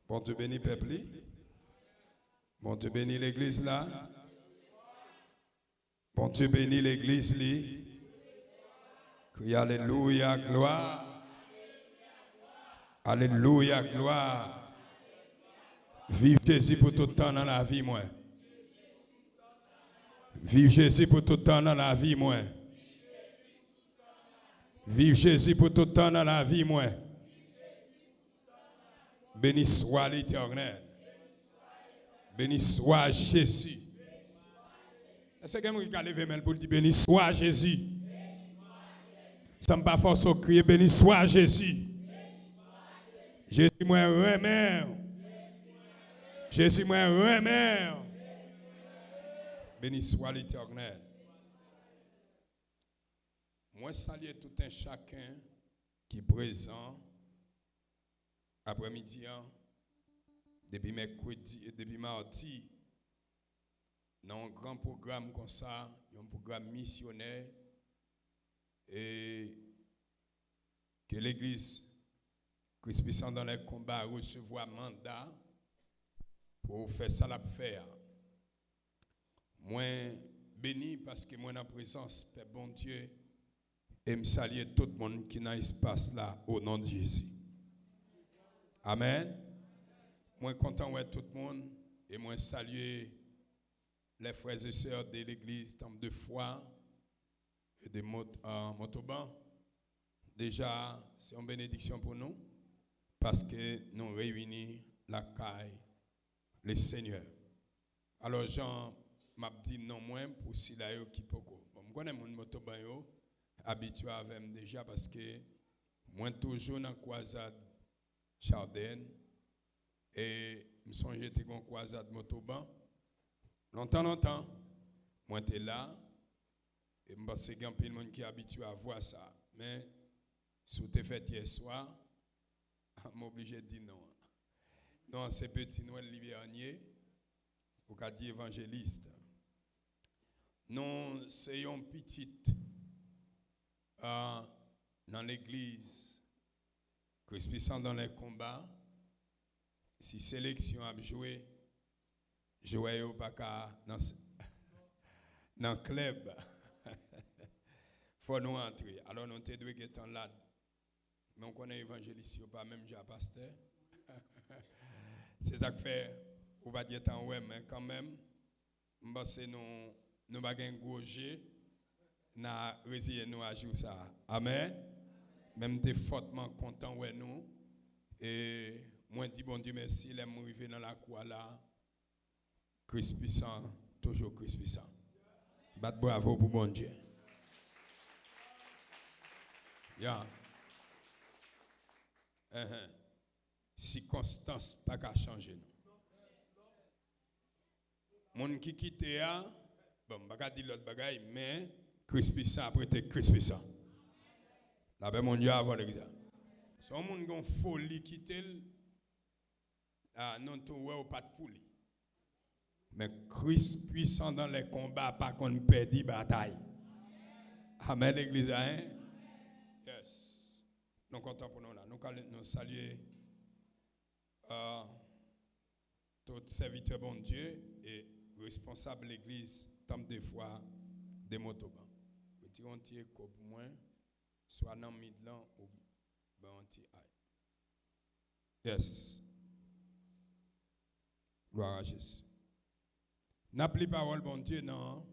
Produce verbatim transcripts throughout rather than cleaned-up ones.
Bondye beni pèp li. Bondye beni legliz la. Bondye beni legliz li. Kriye alelouya, glwa. Alelouya, glwa. Viv Jezi pou tout tan nan lavi mwen. Viv Jezi pou tout tan nan lavi mwen. Viv Jezi pou tout tan nan lavi mwen. Béni soit l'Éternel. Béni soit Jésus. Èske gen moun ki ka leve men l pou l di béni soit Jésus? San m pa fòse w kriye béni soit Jésus. Jezi mwen renmen w. Jezi mwen renmen w. Béni soit l'Éternel. Mwen salye tout un chacun ki prezan aprèmidi an, depi mèkredi, depi madi, nan yon gran pwogram konsa, yon pwogram misyonè, e ke legliz Kris Puissant dans les Combats resevwa manda pou fè sa l ap fè a. Mwen beni paske mwen nan prezans pèp Bondye e m salye tout moun ki nan espas la o non de Jezi. Amèn. Mwen kontan wè tout moun e mwen salye les frères et sœurs de l'église Temple de Foi e de Mot-, euh, Motoban. Deja, se yon benediksyon pou nou paske nou reyini lakay le Senyè. Alò, jan m ap di non mwen pou sila yo ki poko. Bon, m konnen moun Motoban yo abitye avè m deja paske mwen toujou nan kwazad Chardin e m sonje te gen yon kwazad Motoban. Lontan, lontan, mwen te la e m panse gen anpil moun ki abitye a vwa sa. Men, si w te fèt yè swa, m oblije di non an. Non an se Petit Noël Libernier, ou ka di evanjelis. Nou se yon pitit, ah, nan legliz Kris Puissant dans les Combats. Si seleksyon ap jwe, jwè yo pa ka nan s-, nan klèb. Fò nou antre. Alò, nou te dwe gentan la. Men w konnen evanjelis yo pa menm jan a pastè. Se sa k fè ou pa t gentan wè m, men kanmenm, m panse nou, nou pa gen gwo je, n a reziye nou a jou sa a. Amèn. Men m te fòtman kontan wè nou. E mwen di Bondye mèsi lè m rive nan lakou a la. Kris Puissant, toujou Kris Puissant. Bat bravo pou Bondye. Ya. Enhen. Sikonstans pa ka chanje nou. Moun ki kite a, bon, m pa ka di lòt bagay, men Kris Puissant ap rete Kris Puissant. Lapè Bondye avè w legliz la. Se yon moun ki gen yon foli kite l, ah, nou tou wè w pa t pou li. Men Kris Puissant dans les Combats pa konn pèdi batay. Amèn, legliz la, en? Yes. Nou kontan pou nou la. Nou ka, nou salye, euh, tout sèvitè Bondye e responsab legliz Temple de Foi de Motoban. Retire yon ti eko pou mwen, swa nan mid lan ou ban yon ti ay. Yes. Glwa a Jezi. N ap li pawòl Bondye nan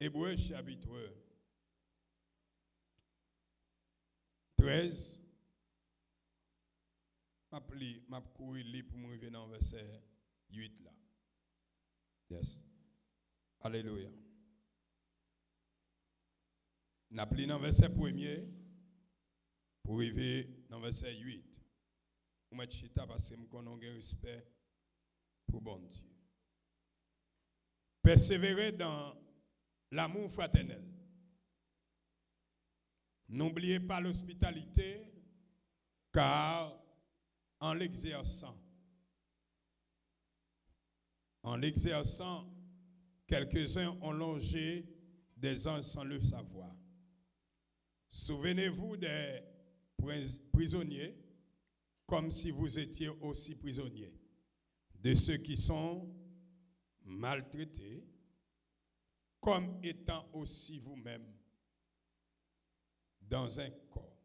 Ebre chapit trèz. M ap li, m ap kouri li pou m rive nan vèsè uit la. Yes. Alelouya. N ap li nan vèsè premye pou rive nan vèsè uit. Ou mèt chita paske m konnen w gen respè pou Bondye. Persévérez dans l'amour fraternel. N'oubliez pas l'hospitalité, car en l'exerçant, en l'exerçant, quelques-uns ont longé des anges sans le savoir. Souvenez-vous des pris-, prisonniers comme si vous étiez aussi prisonniers de ceux qui sont maltraités, comme étant aussi vous-même dans un corps.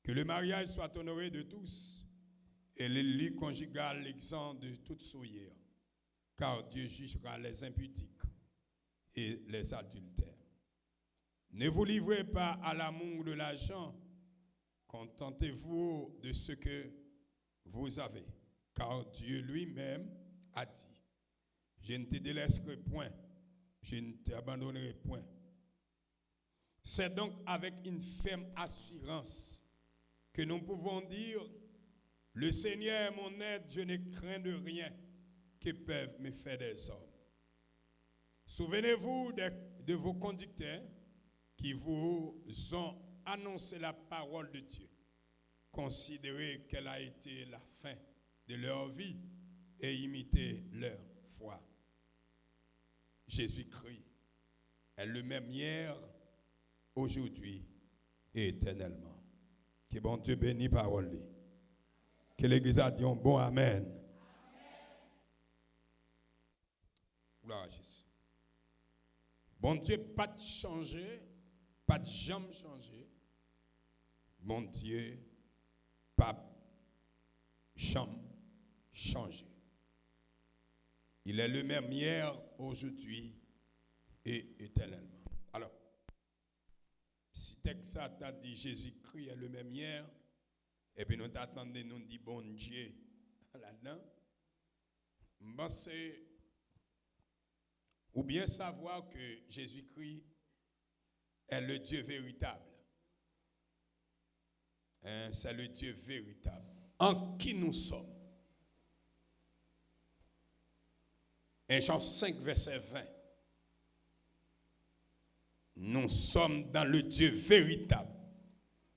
Que le mariage soit honoré de tous et le lit conjugal exempt de toute souillure, car Dieu jugera les impudiques et les adultères. Ne vous livrez pas à l'amour de l'argent, contentez-vous de ce que vous avez, car Dieu lui-même a dit, je ne te délaisserai point, je ne t'abandonnerai point. C'est donc avec une ferme assurance que nous pouvons dire, le Seigneur est mon aide, je ne crains de rien que peuvent me faire des hommes. Souvenez-vous de, de vos conducteurs qui vous ont annoncé la parole de Dieu. Considérez quelle a été la fin de leur vie et imitez leur foi. Jésus-Christ est le même hier, aujourd'hui et éternellement. Ke Bondye beni pawòl li. Ke legliz la di yon bon amèn. Glwa a Jezi. Bondye pa t chanje, pa t janm chanje. Bondye p ap janm chanje. Il est le même hier, aujourd'hui et éternellement. Alò, si tèks sa ta di Jezikri est le même hier, epi nou ta tande nou di Bondye ladan, m panse ou bien savoir que Jésus-Christ est le Dieu véritable. Hein, c'est le Dieu véritable. En qui nous sommes. Un Jean cinq, verset vingt. Nous sommes dans le Dieu véritable.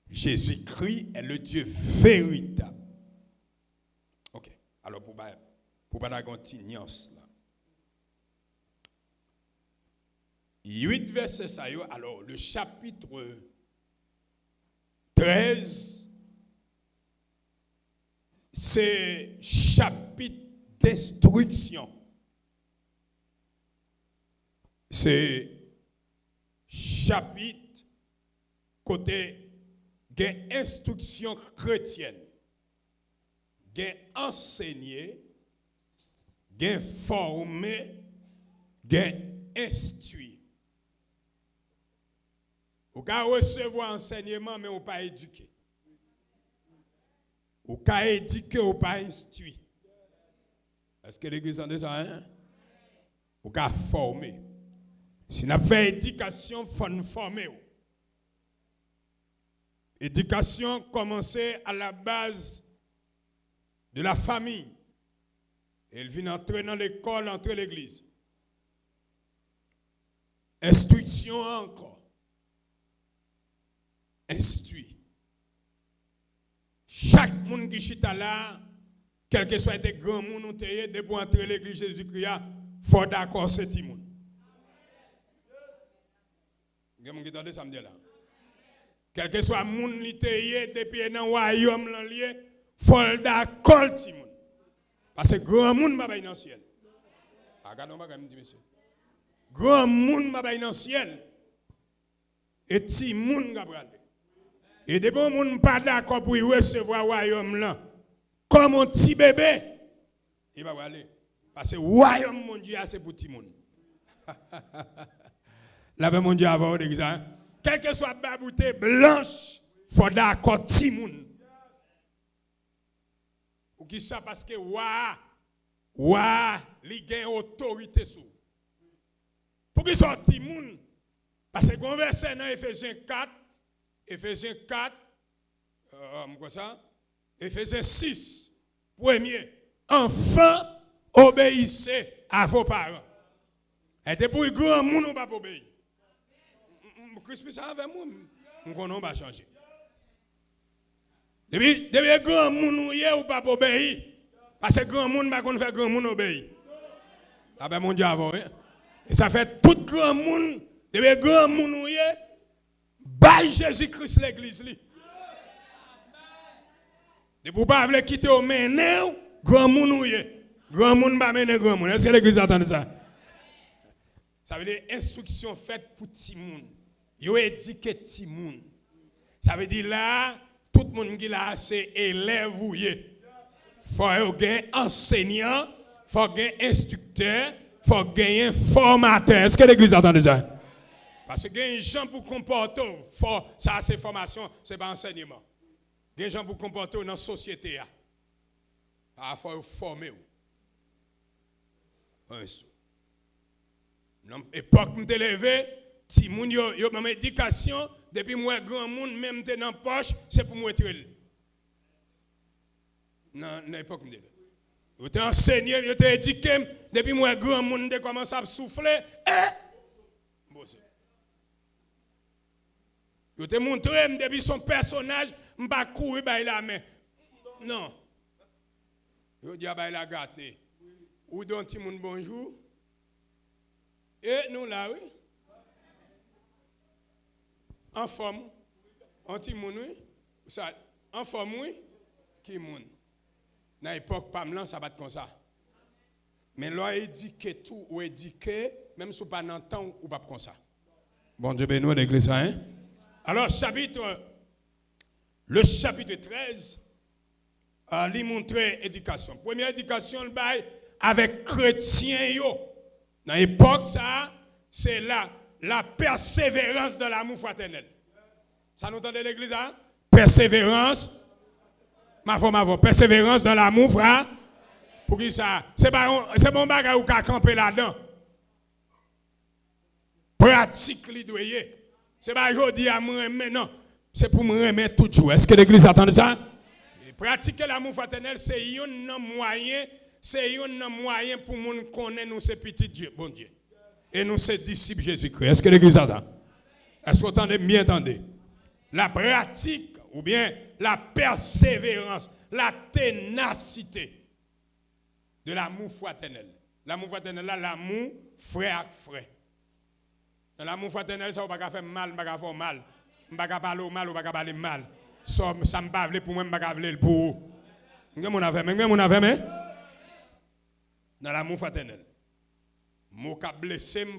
Jésus-Christ est le Dieu véritable. Ok. Alò, pou pa, pou pa gen ti nyans la. Uit vèsè sa yo, alò, le chapitre treize, se chapit denstriksyon. Se chapit kote gen enstriksyon kretyèn, gen ansenye, gen fòme, gen enstwi. Ou ka resevwa ansèyman, men ou pa edike. Ou ka edike, ou pa enstwi. Èske legliz tande sa, en? Ou ka fòme. Si n ap fè edikasyon, fò n fòme w. Edikasyon kòmanse a la baz de la famiy. E l vin antre nan lekòl, antre legliz. Enstriksyon an ankò. Enstwi. Chak moun ki chita la, kèlkeswa e te granmoun ou te ye, depi w antre legliz Jezikri a, fò w dakò se timoun. Gen moun ki tande sa m di la? Kèlkeswa moun li te ye, depi e nan wayòm lan l ye, fò l dakò l timoun. Paske granmoun pa bay nan syèl. A, gade yon bagay m di, mesye. Granmoun pa bay nan syèl. E timoun k ap prale. E depi yon moun pa dakò pou l resevwa wayòm lan, kòm yon ti bebe, li pa prale. Paske wayòm Bondye a se pou timoun. Lapè Bondye avè w, legliz la. Kèlkeswa bab ou te blanch, fò w dakò timoun. Poukisa? Paske wa a, wa a, li gen otorite sou ou. Poukisa w timoun? Paske gen yon vèsè nan Efezyen kat, Efezyen kat, euh, m kwè sa, Efezyen sis, premye, enfants, obéissez à vos parents. E depi w granmoun ou p ap obeyi. M, m, Kris plis avè m, wi. M konnen w pa chanje. Depi, depi e granmoun ou ye, ou p ap obeyi. Paske granmoun pa konn fè granmoun obeyi. Lapè Bondye avè w, wi. E sa fè tout granmoun, depi e granmoun ou ye, bay Jezi Kris legliz li. Depi w pa vle kite yo mennen w, granmoun ou ye. Granmoun pa mennen granmoun. Èske legliz la tande sa? Sa vle di enstriksyon fèt pou timoun. Yo edike timoun. Sa vle di la, tout moun ki la a se elèv ou ye. Fò yo gen ansenyan, fò gen enstriktè, fò genyen fòmatè. Èske legliz la tande sa? Paske gen jan pou konpòte w. Fò, sa se fòmasyon, se pa ansèyman. Gen jan pou konpòte w nan sosyete a. A fò yo fòme w. Nan epòk m te leve, timoun yo, yo ban m edikasyon, depi m wè granmoun, men m te nan pòch, se pou m retire l. Nan, nan epòk m te leve. Yo te ansenye m, yo te edike m, depi m wè granmoun, m te kòmanse ap soufle, e m poze. Yo te montre m depi se yon pèsonaj, m pa kouri bay lamen. Non. Jodi a bay la gate. Ou di yon timoun bonjou. E nou la, wi. Anfòm. Yon timoun, wi. Sa, anfòm, wi. Ki moun? Nan epòk pa m lan, sa pa t konsa. Men lè w edike tou, ou edike, menm si w pa nan tan w, ou p ap konsa. Bondye beni w, legliz sa, en? Alò, chapitre, le chapitre treize, euh, li montre edikasyon. Premye edikasyon l bay avèk kretyen yo. Nan epòk sa a, se la, la persévérance dans l'amour fraternel. Sa nou tande legliz la? Pèseverans. M avè w, m avè w. Pèseverans dans l'amour fra-, poukisa? Se pa yon, se pa yon bagay ou ka kanpe ladan. Pratik li dwe ye. Se pa jodi a m renmen, non. Se pou m renmen tout jou. Èske legliz la tande sa? E pratike l'amour fraternel, se youn nan mwayen, se youn nan mwayen pou moun konnen nou se pitit Dye, Bondye. E nou se disip Jezikri. Èske legliz la tande? Èske w tande m byen tande? La pratique, oubyen la persévérance, la ténacité de l'amour fraternel. L'amour fraternel la, lanmou frè ak frè. Nan lanmou fratènèl sa, ou pa ka fè m mal, m pa ka fè w mal. M pa ka pale w mal, ou pa ka pale m mal. Sa, sa m pa vle pou mwen, m pa ka vle l pou ou. M gen moun avè m, m gen moun avè m, en? Nan lanmou fratènèl. Mo k ap blese m,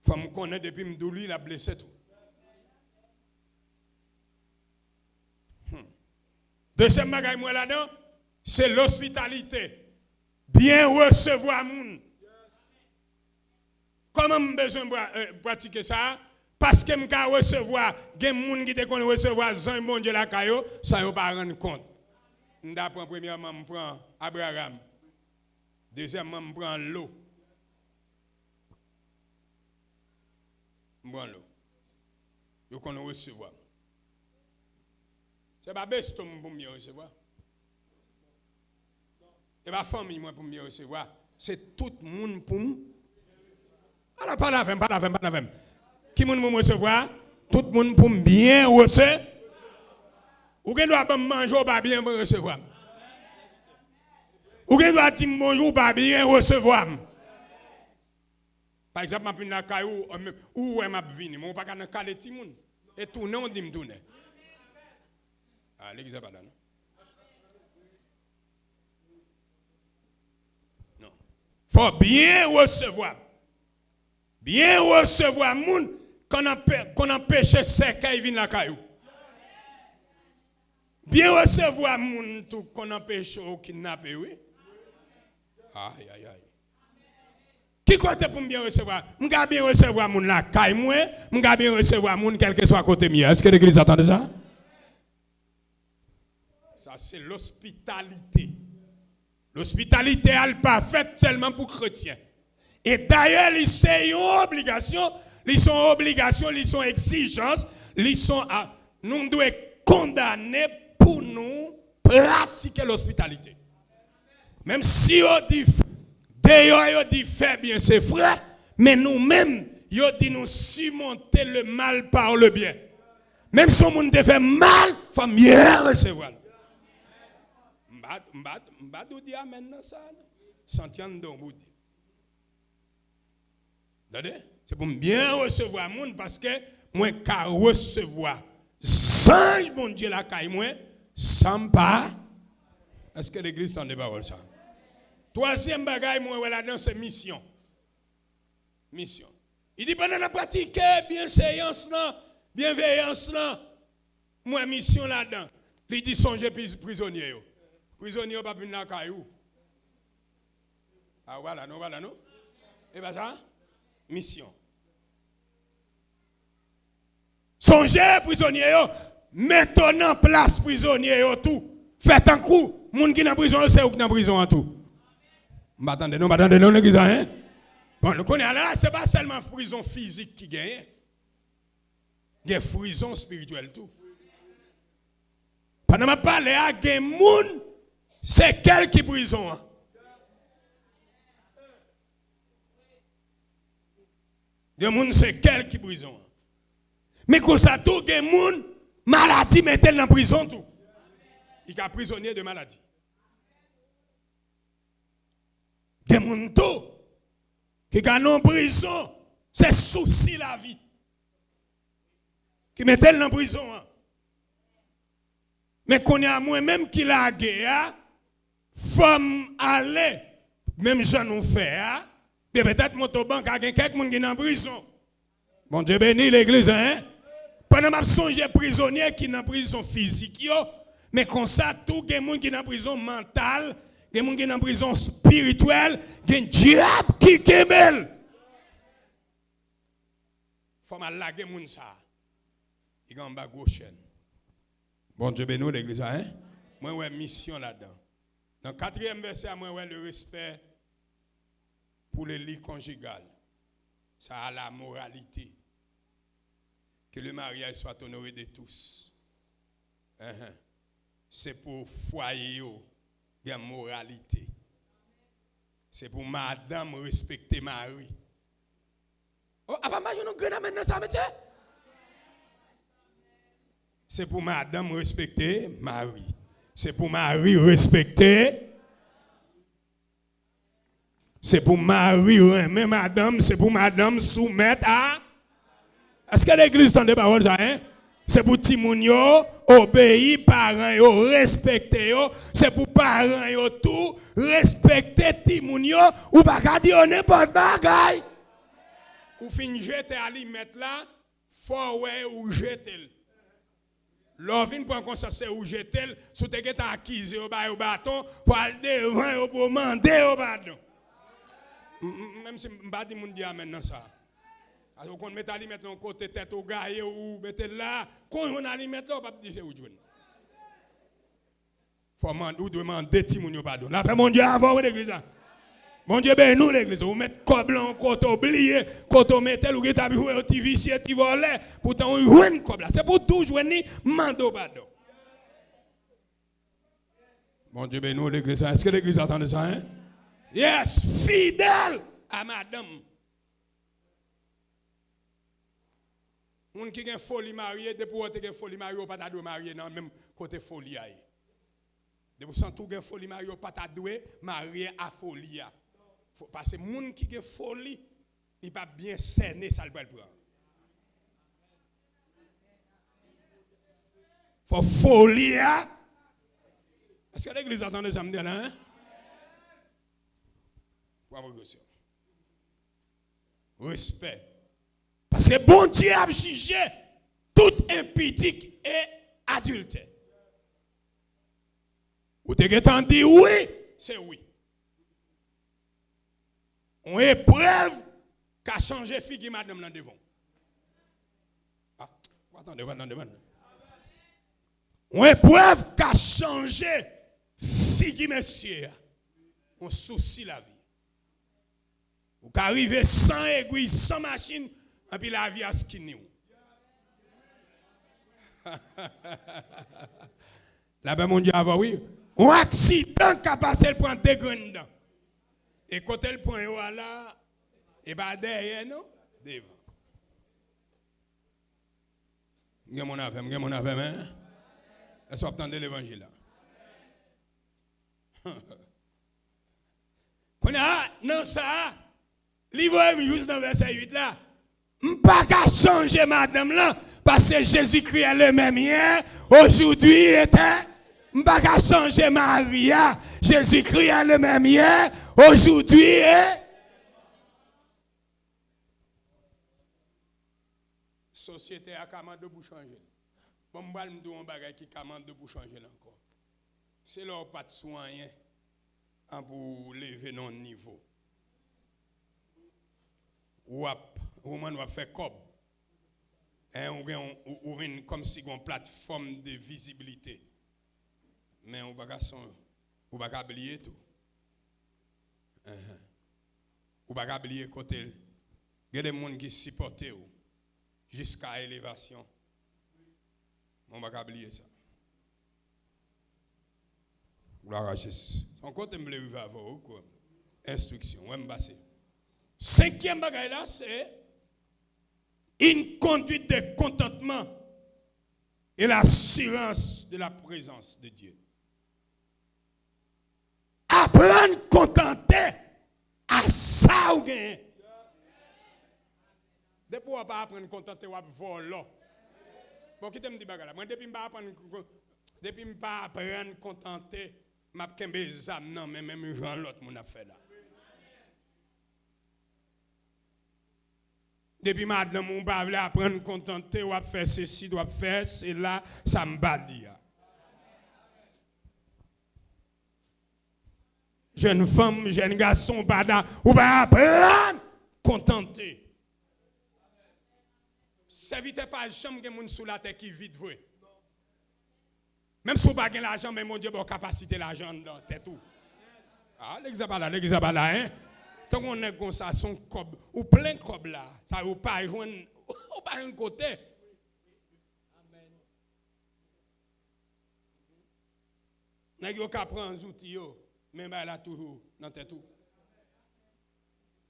fò m konnen depi m di w li, l ap blese tou. Hmm. Dezyèm bagay m wè ladan, se lospitalite. Byen resevwa moun. Kòman m bezwen pra-, eh, pratike sa a? Paske m ka resevwa, gen moun ki te konn resevwa zanj Bondye lakay yo, san yo pa rann kont. M ta pran premyèman, m pran Abraram. Dezyèmman, m pran Lo. M pran Lo. Yo konn resevwa m. Se pa besto m pou m byen resevwa. E pa fanmi mwen pou m byen resevwa. Se tout moun pou m. Ala, pale avè m, pale avè m, pale avè m. Ki moun pou m resevwa? Tout moun pou m byen rese-, ou gen dwa ban m manje, ou pa byen resevwa m. Ou gen dwa di m bonjou, ou pa byen resevwa m. Pa egzanp, m ap vin lakay ou, ou menm, ou wè m ap vini, men ou pa ka nan kale timoun. E tounen, ou di m tounen. A, legliz la pa la, non? Non. Fò byen resevwa. Byen resevwa moun konn anpe-, konn anpeche sèkèy vin lakay ou. Byen resevwa moun tou konn anpeche w kidnape, wi. Ay, ay, ay. Ki kote pou m byen resevwa? M ka byen resevwa moun lakay mwen, m ka byen resevwa moun kèlkeswa kote m ye. Èske legliz la tande sa? Sa se lospitalite. Lospitalite a, li pa fèt sèlman pou kretyen. E dayè, li se yon obligasyon, li se yon obligasyon, li se yon egzijans, li se yon, a, nou dwe kondane pou nou pratike lospitalite. Menm si yo di f-, deyò yo di fè byen se frè, men nou menm, yo di nou surmonter le mal par le bien. Menm si yon moun te fè m mal, fò m byen resevwa l. M pa, m pa, m pa dou di amèn nan sa, non. Santi anndan w pou di. Tande? Se pou m byen resevwa moun, paske mwen ka resevwa zanj Bondye lakay mwen san m pa. Èske legliz tande pawòl sa? Twazyèm bagay mwen wè ladan se misyon. Misyon. Li di pandan n ap pratike byenveyans lan, byenveyans lan, mwen misyon ladan. Li di sonje pri- prizonye yo. Prizonye yo p ap vin lakay ou. A, ou pa la non, ou pa la non. E pa sa? Misyon. Sonje prizonye yo, mete w nan plas prizonye yo tou. Fè tankou moun ki nan prizon yo, se ou ki nan prizon an tou. M pa tande non, m pa tande non, legliz la, en. Bon, nou konnen la, se pa sèlman prizon fizik ki genyen. Gen prizon espirityèl tou. Pandan m ap pale a, gen moun, se kè l ki prizon an. Gen moun, se kè l ki prizon an. Men konsa tou, gen moun, maladi mete l nan prizon tou. Li ka prizonye de maladi. Gen moun tou, ki ka nan prizon, se sousi lavi ki mete l nan prizon an. Men kounye a, mwen menm ki lage a, fò m ale, menm jan nou fè a, men petèt Motoban ka gen kèk moun ki nan prizon. Bondye beni legliz, en. Pandan m ap sonje prizonye ki nan prizon fizik yo, men konsa tou gen moun ki nan prizon mantal, gen moun ki nan prizon espirityèl, gen dyab ki kenbe l. Fò m al lage moun sa a. Li gen anba gwo chèn. Bondye beni w, legliz la, en. Mwen wè misyon ladan. Nan katriyèm vèsè a, mwen wè le respè pour le lit conjugal. Sa a la moralité. Que le mariage soit honoré de tous. Enhen. Se pou fwaye yo gen moralite. Se pou madanm respekte mari. Oh, apa m pa jwenn yon grenn amèn nan sa, mesye? Se pou madanm respekte mari. Se pou mari respekte. Se pou mari renmen madanm. Se pou madanm soumèt a. Èske legliz tande pawòl sa, en? Se pou timoun yo obeyi paran yo, respekte yo. Se pou paran yo tou respekte timoun yo. Ou pa ka di yo nenpòt bagay. Ou fin jete alimèt la, fò w wè ou jete l. Lè w vin pran konsyans se ou jete l, si w te gentan akize yo, ba yo baton, pou al devan yo, pou w mande yo padon. M- m- Menm si m pa di moun di amèn nan sa. Paske w konn met alimèt nan yon kote, tèt ou gaye, ou mete l la, kon w jwenn alimèt la, ou p ap di se ou t jwenn. Fò mande, ou dwe mande timoun yo padon. Lapè Bondye avè w, legliz la. Bondye beni w, legliz la. Ou met kòb la yon kote, ou bliye kote ou mete l, ou gentan ap jwe yon ti visye, ti vòlè. Poutan ou jwenn kòb la. Se pou w tou jwenn li, mande w padon. Bondye beni w, legliz la. Èske legliz la tande sa, en? Yes, fidèl a madanm. Moun ki gen foli marye, depi w te gen foli marye, ou pa ta dwe marye nan menm kote foli a ye. Depi w santi w gen foli marye, ou pa ta dwe marye a foli a. Fo- Paske moun ki gen foli, li p ap byen sène sa l pral pran. Fò foli a. Èske legliz la tande sa m di la, en? Pran prekosyon. Respè. Paske Bondye ap jije tout enpidik e adiltè. Ou te gentan di wi, se wi. Yon eprèv ka chanje figi madanm nan devan w. Ah, pa tande, pa tande, pa tande. Yon eprèv ka chanje figi mesye a. Yon sousi lavi. Ou ka rive san egwi, san machin, anpi lavi a skinny w. Lapè Bondye avè w, wi. Yon aksidan ka pase l pran de grenn dan. E kote l pran yo a la, e pa dèyè non, devan. Gen moun avè m, gen moun avè m, en? Èske w ap tande levanjil la? Kounye a, nan sa a, li voye m jis nan vèsè uit la. M pa ka chanje madanm lan, paske Jezikri est le même hier, aujourd'hui, éternellement. M pa ka chanje mari a. Jezikri a le menm yè, ojodwi e. Sosyete a ka mande w pou chanje l. Bon, m pral di w yon bagay ki ka mande w pou chanje l ankò. Se lè w pa t sou anyen, an pou w leve nan yon nivo. W ap, ou konprann, w ap fè kòb. En, ou gen, ou, ou vin kòmsi gen yon platfòm de vizibilite. Men ou pa ka son, ou pa ka bliye tou. Enhen. Ou pa ka bliye kote l. Gen de moun ki sipòte w jiska elevasyon. Men ou pa ka bliye sa. Glwa a Jezi. Se yon kote m vle rive avè w, wi, kwa. Enstriksyon, wè m pase. Senkyèm bagay la, se une conduite de contentement et l'assurance de la présence de Dieu. Aprann kontante a sa ou genyen. Depi w pa aprann kontante, w ap vòlò. Bon, kite m di bagay la. Mwen, depi m pa aprann, depi m pa aprann kontante, m ap kenbe zam nan men, menm jan lòt moun ap fè la. Depi madanm ou pa vle aprann kontante, w ap fè sesi, w ap fè sela, sa m pa di a. Jèn fanm, jèn gason, ou pa da, ou pa aprann kontante. Sèvitè, pa janm gen moun sou latè ki vid vre. Menm si w pa gen lajan, men Bondye ba w kapasite lajan anndan tèt ou. A, legliz la pa la, legliz la pa la, en. Tankou yon nèg konsa, se yon kòb, ou plen kòb la, sa yo pa jwenn, ou pa jwenn kote. Nèg yo ka pran zouti yo, men bagay la toujou nan tèt ou.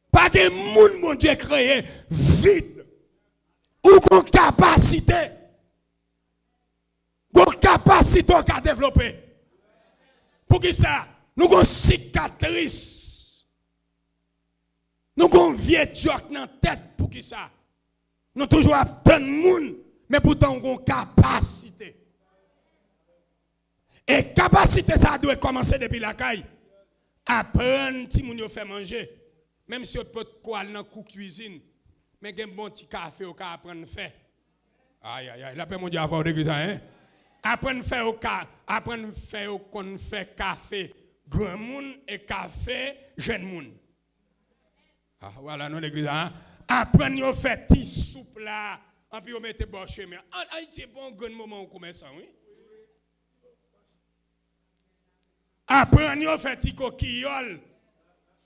Pa gen moun Bondye kreye vid. Ou gon kapasite. Gon kapasite w ka devlope. Poukisa? Nou gon sikatris. Nou gon vye djòk nan tèt. Poukisa? Nou toujou ap tann moun, men poutan w gon kapasite. E kapasite sa a dwe kòmanse depi lakay. Aprann timoun yo fè manje. Menm si yo potko al nan kou kwizin, men gen bon ti kafe yo ka aprann fè. Ayayay, lapè Bondye avè w, legliz la, en. Aprann fè yo ka, aprann fè yo konn fè kafe granmoun e kafe jèn moun. A, vwala non, legliz la, en. Aprann yo fè ti soup la, anpi yo mete bò chemen. An, Ayiti, bon, grann moman yon komèsan, wi. Aprann yo fè ti kokiyòl.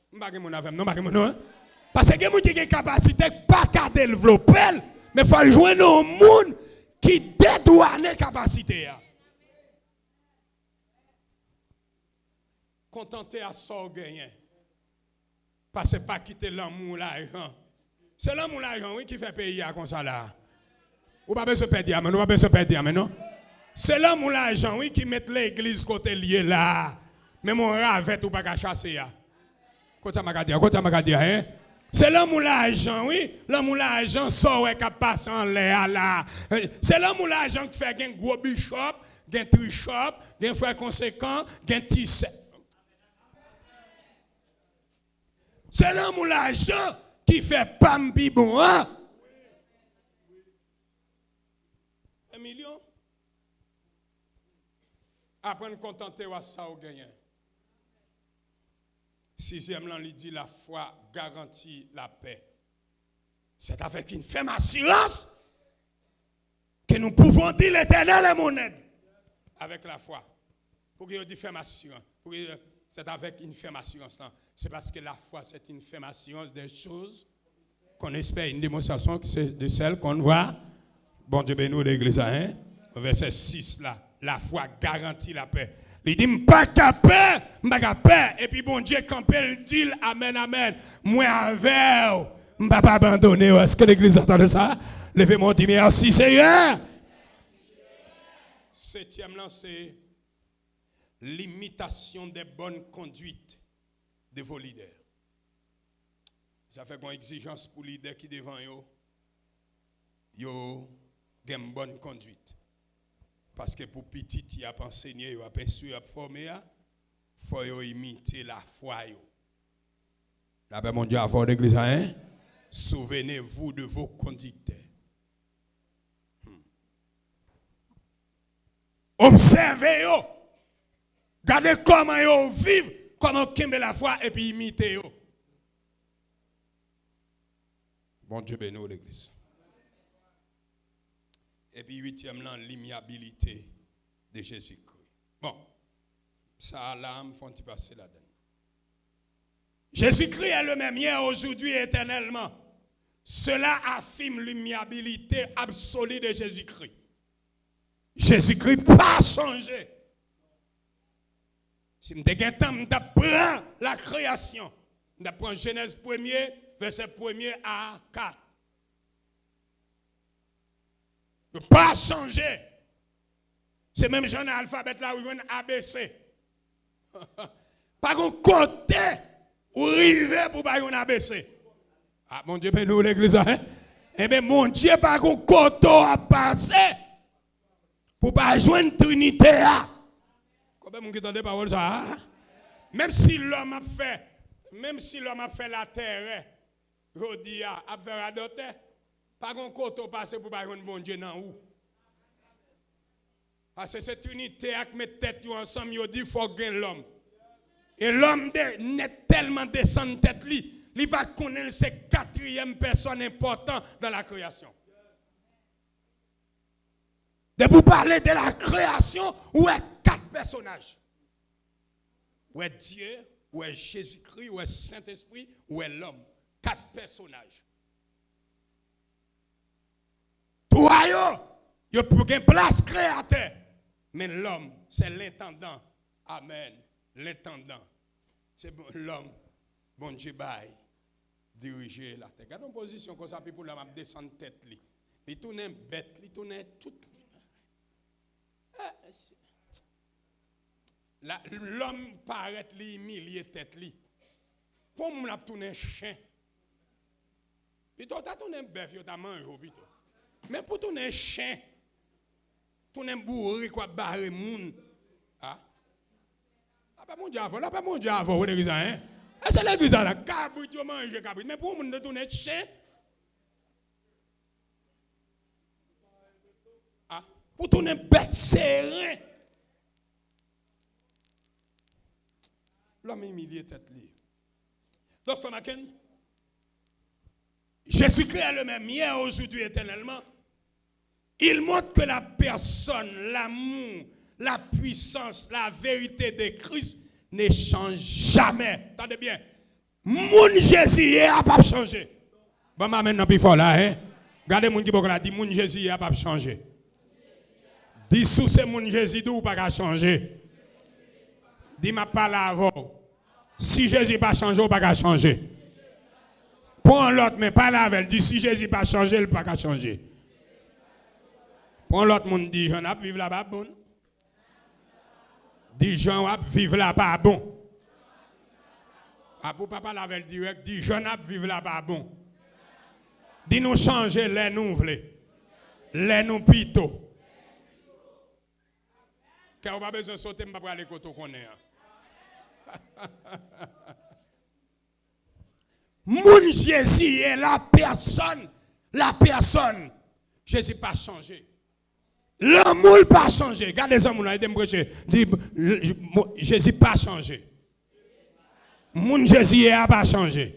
M pa gen moun avè m, non, m pa gen moun, non, en. Paske gen moun ki gen kapasite k pa ka devlope l, men fò l jwenn yon moun ki dedwane kapasite a. Kontante a sa w genyen. Paske pa kite lanmou lajan. Se lanmou lajan, wi, ki fè peyi a konsa la. Ou pa bezwen pè di amèn, ou pa bezwen pè di amèn, non. Se lanmou lajan, wi, ki met legliz kote l ye la. Menm yon ravèt ou pa ka chase a. Kot sa m ka di a, kot sa m ka di a, en? Se lanmou lajan, wi. Lanmou lajan, sa w wè k ap pase anlè a la. Se lanmou lajan k fè gen gwo bishop, gen trishop, gen frè konsekan, gen ti sè. Se lanmou lajan ki fè pa m pi bon an. Fè milyon. Aprann kontante w a sa w genyen. Sizyèm lan, li di, la foi garantit la paix. C'est avec une ferme assurance que nous pouvons dire, l'Éternel est mon aide. Avec la foi. Pouki yo di fèm asiran? Pouki, c'est avec une ferme assurance, non? C'est parce que la foi, c'est une ferme assurance des choses qu'on espère, une démonstration que c'est de celles qu'on ne voit. Bondye beni w, legliz la, en. Vèsè sis la, la foi garantit la paix. Li di, m pa ka pè, m pa ka pè. Epi Bondye kanpe, l di l, amèn, amèn. Mwen avè w, m p ap abandone w. Èske legliz la tande sa? Leve men w, di, mèsi, Seyè. Setyèm lan, se l'imitation des bonnes conduites de vos leaders. Sa fè gon egzijans pou lidè ki devan yo, yo gen bòn kondwit. Paske pou pitit y ap ansenye, y ap enstwi, y ap fòme a, fò yo imite lafwa yo. Lapè Bondye a fò legliz la, hein? Souvenez-vous de vos conducteurs. Hmm. Obsève yo. Gade kòman yo viv, kòman yo kenbe lafwa, epi imite yo. Bondye beni w, legliz. Epi uityèm lan, limyabilite de Jezikri. Bon, sa a la, m fè yon ti pase ladan l. Jésus-Christ est le même hier, aujourd'hui et éternellement. Cela affirme l'immuabilité absolue de Jésus-Christ. Jezikri pa chanje. Si m te gen tan, m t ap pran la kreyasyon. M t ap pran Jenèz premye, vèsè premye a kat. Yo pa chanje. Se menm jan nan alfabèt la, ou jwenn A B C. Pa gon kote ou rive pou pa jwenn A B C. Ah, Bondye beni w, legliz la, hein? Enben, Bondye pa gon kote w ap pase pou pa jwenn Trinite a. Konbyen moun ki tande pawòl sa a? Menm si lòm ap fè, menm si lòm ap fè latèrè, jodi a, ap fè radòtè, pa gon kote w pase pou pa jwenn Bondye nan ou. Paske se Trinite a k met tèt yo ansanm, yo di fòk gen lòm. E lòm de, nèt tèlman desann tèt li, li pa konnen l se katriyèm pèsòn enpòtan dans la création. Depi w pale de la création, ou wè kat pèsonaj. Ou wè Dye, ou wè Jezikri, ou wè Sentespri, ou wè lòm. Kat pèsonaj. Twa yo, yo pou gen plas kreyatè. Men lòm, se lentandan. Amèn. Lentandan. Se bon, lòm, Bondye bay, dirije latè. Gade yon pozisyon konsa, pi pou lòm ap desann tèt li. Li tounen bèt, li tounen tout. Eh, si- La, lòm parèt, li imilye tèt li. Pou moun ap tounen chen. Pito w ta tounen bèf, yo ta manje w pito. Men pou tounen chen, tounen bourik w ap bare moun. Ah. Lapè Bondye avè w, lapè Bondye avè w, legliz la, hein? E se legliz la, la, kabrit yo manje kabrit. Men pou moun te tounen chen, ah, pou tounen bèt seren. Lòm imilye tèt li. Dòktè Macken, Jésus-Christ est le même hier, aujourd'hui, éternellement. Il montre que la personne, l'amour, la puissance, la vérité de Christ ne change jamais. Tande byen. Moun Jezi ye a p ap chanje. Ban m amèn nan pi fò la, hein? Gade moun ki bò w la, di, moun Jezi ye a p ap chanje. Di, si w se moun Jezi, di w pa ka chanje. Di, m ap pale avè w. Si Jezi pa chanje, w pa ka chanje. Pran lòt men, pale avè l. Di, si Jezi pa chanje, l pa ka chanje. Pran lòt moun, di, jan n ap viv la pa bon. Di, jan w ap viv la pa bon. A, pou w pa pale avè l dirèk, di, jan n ap viv la pa bon. Di, nou chanje lè nou vle. Lè nou pito. Kè w pa bezwen sote, m pa prale kote w konnen an. Moun Jezi ye, la pèsòn, la pèsòn. Jezi pa chanje. Lanmou l pa chanje. Gade zanmi w la, ede m preche. Di, l-, mo-, Jezi pa chanje. Moun Jezi ye a pa chanje.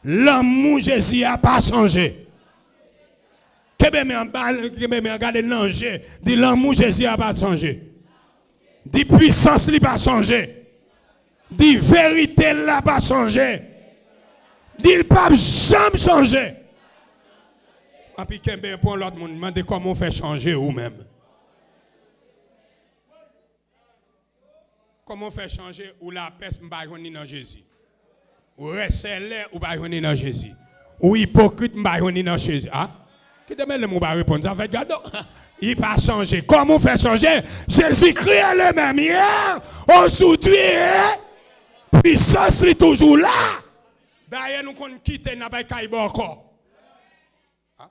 Lanmou Jezi a pa chanje. Kenbe men an, ba-, kenbe men an, gade l nan je. Di, lanmou Jezi a pa chanje. Di, pwisans li pa chanje. Di, verite l la pa chanje. Di, l p ap janm chanje. Anpi kenbe pou yon lòt moun, mande kòman w fè chanje ou menm. Kòman w fè chanje? Ou lapès, m pa jwenn li nan Jezi. Ou rèsèlè, ou pa jwenn li nan Jezi. Ou ipokrit, m pa jwenn li nan Jezi. A? Kite mele m ou pa reponn. Sa fèt gade w. Li pa chanje. Kòman w fè chanje? Jezikri est le même hier, aujourd'hui et pwisans li toujou la. Dayè, nou konn kite, n ap al kay bòkò. A?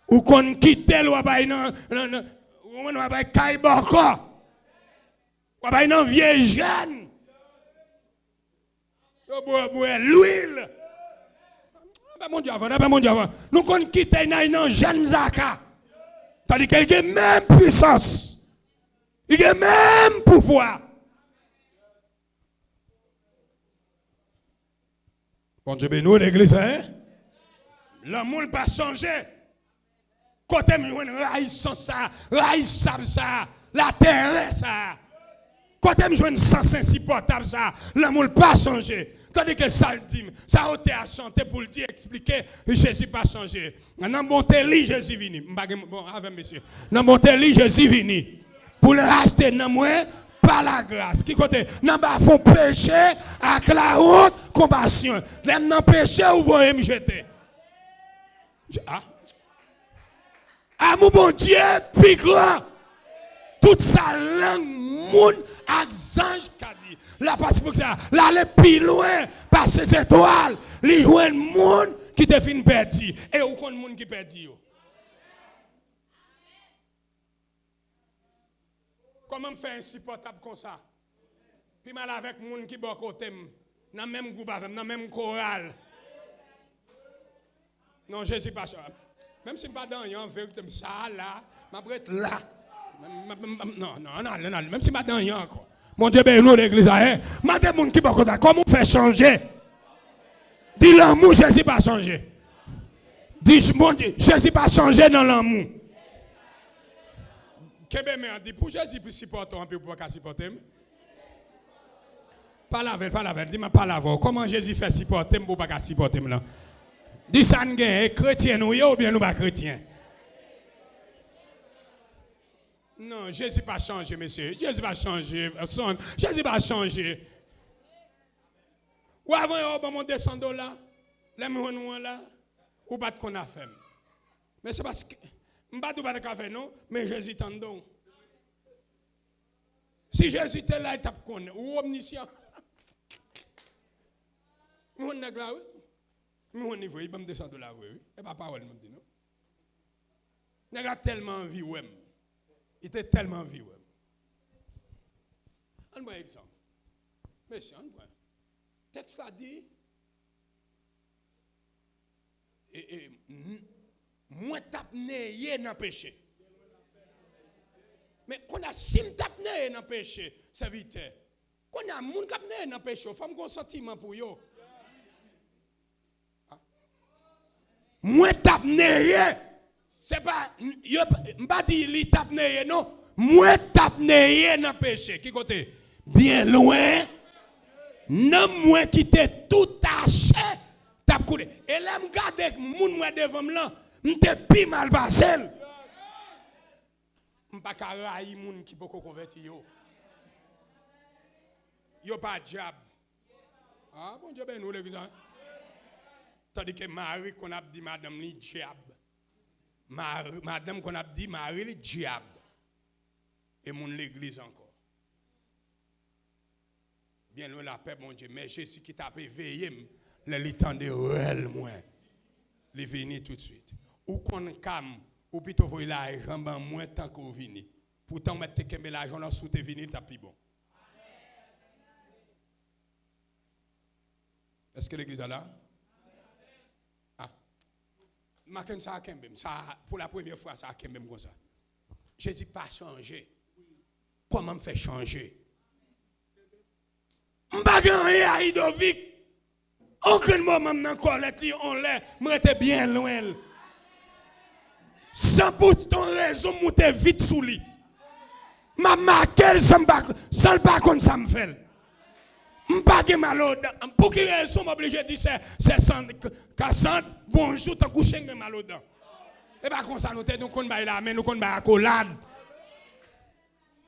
Ou konn kite l, w ap al nan, nan, nan, Ou konprann, w ap bay kay bòkò. W ap bay nan vye jèn. Yo bwè, bwè lwil. Apre Bondye avan, apre Bondye avan. Nou konn kite nan, nan jèn zaka. Tandike li gen menm pwisans. Li gen menm pouvwa. Bondye beni w, legliz, en? Lanmou l pa chanje. Kote m jwenn rayisans sa, rayisab sa, latèrè sa? Kote m jwenn sans ensipòtab sa? Lanmou l pa chanje. Tandike sa l di m, sa otè a chante pou l di, eksplike, Jezi pa chanje. Nan bonte li, Jezi vini. M pa gen, bon, avè m, mesye. Nan bonte li, Jezi vini. Pou l rachte nanm mwen pa lagras. Ki kote? Nan bafon peche ak lawont, konpasyon. Lè m nan peche, ou voye m jete. Je-, a? Amou Bondye pi gran. Tout sa lang moun ak zanj ka di. Lapasifik sa, l ale pi lwen pase zetwal. Li jwenn moun ki te fin pèdi. E ou konn moun ki pèdi yo. Kòman m fè ensipòtab konsa? Pi mal avèk moun ki bò kote m, nan menm gwoup avè m, nan menm koral. Non, Jezi pa chanje. Menm si m pa di anyen, an verite, m sa a la, m ap ret la. M, m, m, m, non, non, ann ale, ann ale. Menm si m pa di anyen ankò. Bondye beni nou, legliz la, en. Mande moun ki bò kote a, kòman w fè chanje? Di lanmou, Jezi pa chanje. Di, Bondye, Jezi pa chanje nan lanmou. Kenbe men an, di, pou Jezi sipòte w anpil, pou w pa ka sipòte m. Pale avè l, pale avè l, di, m ap pale avè w. Kòman Jezi fè sipòte m pou w pa ka sipòte m lan? Di sa n genyen, e kretyen nou ye oubyen nou pa kretyen? Non, Jezi pa chanje, mesye. Jezi pa chanje, son. Jezi pa chanje. Ou avan yo ban m yon de san dola, lè m jwenn ou an la, ou pa t konn afè m. Men se paske, m pa di w pa t ka fè non, men Jezi tande w. Si Jezi te la, li t ap konnen. Ou omnisyan. M jwenn nèg la, wi. M jwenn li vre, li ban m de san dola vre, wi. E pa pawòl m ap di, non. Nèg la tèlman anvi wè m. Li te tèlman anvi wè m. Ann pran egzanp. Mesye, ann pran. Tèks la di, e, e, m, mwen t ap neye nan peche. Men kounye a, si m t ap neye nan peche, sèvitè, kounye a, moun k ap neye nan peche yo, fò m gen yon santiman pou yo. Mwen t ap neye. Se pa, yo, m pa di li t ap neye, non. Mwen t ap neye nan peche. Ki kote? Byen lwen. Nanm mwen ki te tou tache, t ap koule. E lè m gade moun mwen devan m lan, m te pi mal pase l. M pa ka rayi moun ki poko konvèti yo. Yo pa dyab. A, Bondye beni w, legliz la. Tandike mari konn ap di madanm li dyab. Mari, madanm konn ap di mari li dyab. E moun legliz ankò. Byen lwen lapè Bondye. Men Jezi ki t ap eveye m lè li tande rèl mwen. Li vini toutswit. Ou konn ka m, ou pito voye lajan ban mwen tanke w vini. Poutan w mèt te kenbe lajan w lan, si w te vini, li t ap pi bon. Èske legliz la la? A. Maken sa a kenbe m. Sa a, pou la premyè fwa, sa a kenbe m konsa. Jezi pa chanje. Kòman m fè chanje? M pa gen anyen a Idovik. Okenn moman m nan kòlèt li, on lè, m rete byen lwen l. San pou yon rezon, m moute vit sou li. M ap make l san m pa, san l pa konn sa m fè l. M pa gen mal odan. Pou ki rezon m oblije di sè, sè San-, K-, Kasand bonjou tankou chen gen mal odan? E pa konsa nou te, nou konn bay lamen, nou konn bay akolad.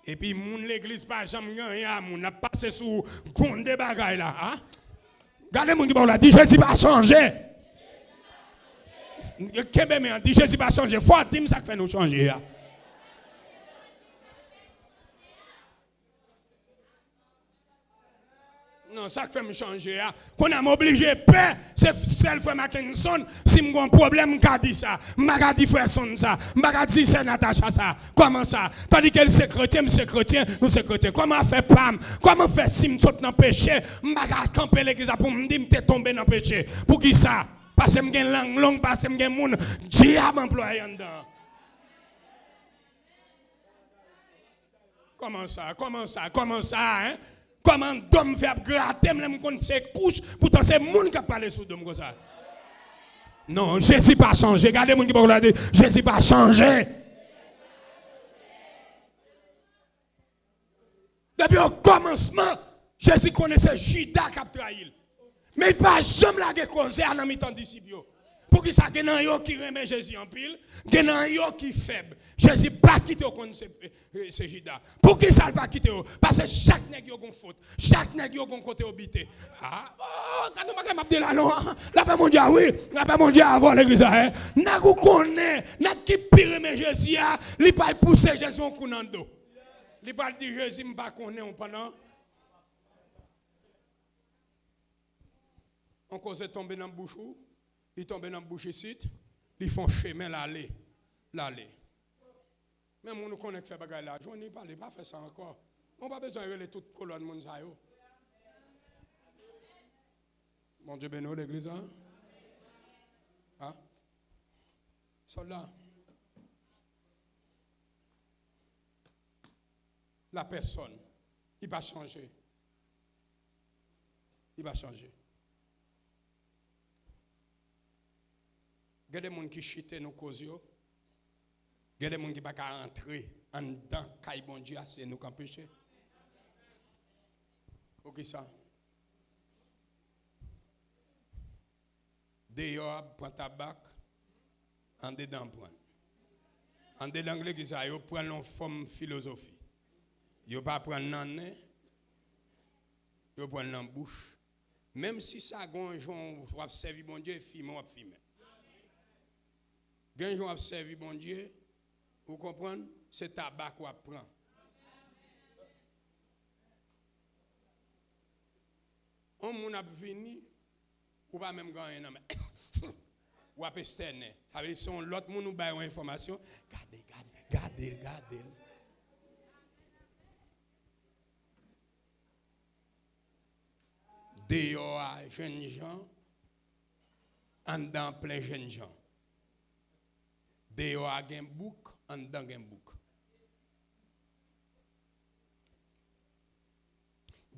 Epi moun legliz pa janm gen anyen a moun, n ap pase sou gwonde bagay la, a? Gade moun ki bò w la, di Jezi pa chanje. Kenbe men an, di Jezi pa chanje. Fò w di m sa k fè nou chanje a. Non, sa k fè m chanje a. Kounye a m oblije pè. Se sèl frè Mackenson, si m gon pwoblèm, m ka di sa. M pa ka di frè Sonn sa. M pa ka di sè Natacha sa. Kòman sa? Tandike l se kretyen, m se kretyen, nou se kretyen. Kòman afè pa m? Kòman fè si m sot nan peche, m pa ka kanpe legliz la pou m di m te tonbe nan peche? Poukisa? Paske m gen lang long, paske m gen moun dyab anplwaye anndan. Kòman sa? Kòman sa? Kòman sa, en? Kòman do m fè ap grate m lè m konn se kouch, poutan se moun k ap pale sou do m konsa? Non, Jezi pa chanje. Gade moun ki bò kote w la, di, Jezi pa chanje. Depi okòmansman, Jezi konnen se Jida k ap trayi l. Men li pa janm lage koze a nan mitan disip yo. Poukisa gen nan yo ki renmen Jezi anpil, gen nan yo ki fèb? Jezi pa kite yo konn se, se Jida. Poukisa l pa kite yo? Paske chak nèg yo gon fot. Chak nèg yo gon kote yo bite. Ah, oh, gade yon bagay m ap di la non. Lapè Bondye a, wi. Lapè Bondye avè w legliz la, en. Nèg ou konnen, nèg ki pi renmen Jezi a, li pral pouse Jezi yon kou nan do. Li pral di Jezi, "M pa konnen w pandan." On koze tonbe nan bouch ou, li tonbe nan bouch isit, li fè yon chemen l ale, l ale. Men moun ou konnen k fè bagay la, jwenn li pale, pa fè sa ankò. Ou pa bezwen rele tout kolòn moun sa yo. Bondye beni w, legliz la. Ha? Sòlda. La pèsòn. Li pa chanje. Li pa chanje. Gen de moun ki chite nou koz yo. Gen de moun ki pa ka antre anndan kay Bondye a, se nou k anpeche. Poukisa? Deyò a pran tabak, andedan pran. Andedan legliz la, yo pran l yon fòm filozofi. Yo pa pran l nan nen, yo pran l nan bouch. Menm si sa gon jan w ap sèvi Bondye, fimen w ap fimen. Gen jan w ap sèvi Bondye, ou konprann, se tabak w ap pran. On moun ap vini, ou pa menm gen anyen nan men. W ap estènen. Sa vle di se yon lòt moun ou bay yon enfòmasyon. Gade, gade, gade l, gade l. Deyò a jennjan, anndan an plen jennjan. Deyò a gen bouk, anndan gen bouk.